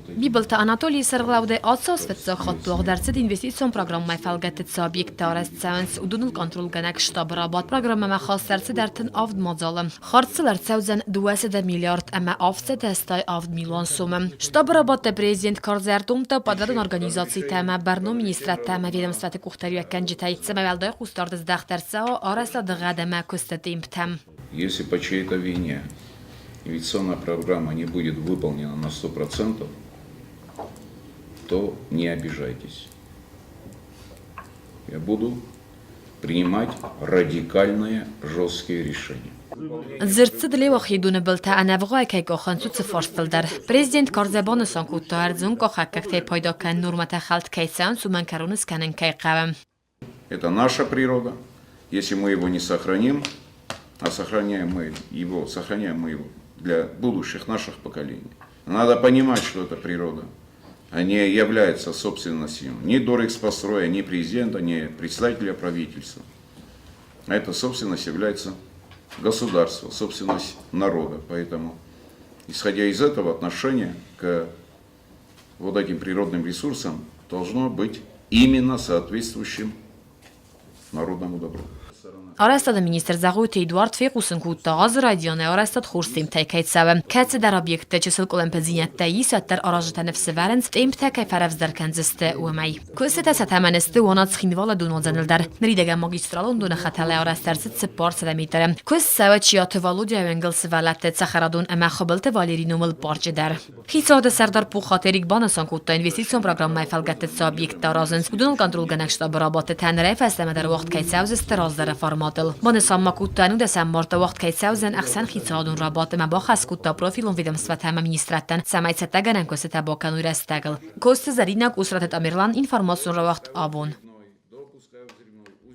Бибылты Анатолийы сӕргълӕудӕй ацы аз фыццаг хатт уагъд ӕрцыд инвестицион программӕйы фӕлгӕтты цы объекттӕ арӕзт цӕуынц, уыдоныл контролгӕнӕг штабы рабадт. Программӕмӕ хаст ӕрцыд 37 мадзалы. Хардз сыл ӕрцӕудзӕн 200 миллиард ӕмӕ 787 милуан сомы. Штабы рабадты президент карзӕй ӕрдомдта подрядон организацитӕ ӕмӕ бӕрнон министрадтӕ ӕмӕ ведомствӕты къухдариуӕггӕнджытӕй, цӕмӕй уӕлдай хъусдард здӕхт ӕрцӕуа арӕзтады гъӕд ӕмӕ куысты темптӕм. Если по чьей-то вине инвестиционная программа не будет выполнена на 100%, то не обижайтесь. Я буду принимать радикальные жесткие решения. Дзырд цыд Леуахийы доны былтӕ ӕнӕвгъуай кӕй къахынц, уыцы фарстыл дӕр. Президент карзӕй банысан кодта, ӕрдзон къахӕггӕгтӕй пайда кӕнын нормӕтӕ хӕлд кӕй цӕуынц, уымӕн кӕрон скӕнын кӕй хъӕуы. Это наша природа. Если мы его не сохраним, а сохраняем мы его, сохраняем мы его для будущих наших поколений. Надо понимать, что это природа. Они являются собственностью ни Дорэкспостроя, ни президента, ни председателя правительства. А эта собственность является государство, собственность народа. Поэтому, исходя из этого, отношение к вот этим природным ресурсам должно быть именно соответствующим народному добру. Арӕзтады министр Зӕгъойты Эдуард фехъусын кодта, азы райдианы арӕзтад хорз темптӕй кӕй цӕуы. Кӕцыдӕр объектты чысыл къуылымпыдзинӕдтӕ ис, уӕддӕр аразджытӕ ныфс ӕвӕрынц, темптӕ кӕй фӕрӕвдздӕр кӕндзысты, уымӕй. Куыстытӕ сӕ тӕмӕны сты Уонат Цхинвалы донуадзӕныл дӕр. Ныридӕгӕн магистралон доны хӕтӕлӕй арӕзт ӕрцыд 400 метры. Куыст цӕуы Чиаты Валодяйы уынгыл сывӕллӕтты цӕхӕрадон ӕмӕ Хуыбылты Валерийы номыл парчы дӕр. Хицауады сӕрдар Пухаты Эрик банысан кодта, инвестицион программӕйы фӕлгӕтты цы объекттӕ аразынц, уыдоныл контролгӕнӕг штабы рабадтытӕ нырӕй фӕстӕмӕ дӕр уагъд кӕй цӕудзысты раздӕры форматыл. Банысан ма кодта, ӕнудӕсӕм марты уагъд кӕй цӕудзӕн ӕхсӕнхицауадон рабадт ӕмӕ бахӕс кодта профилон ведомствӕтӕ ӕмӕ министрадтӕн, цӕмӕй цӕттӕгӕнӕн куыстытӕ бакӕной рӕстӕгыл. Коцты Зӕринӕ, Къусраты Тамерлан, информацион рауагъд абон.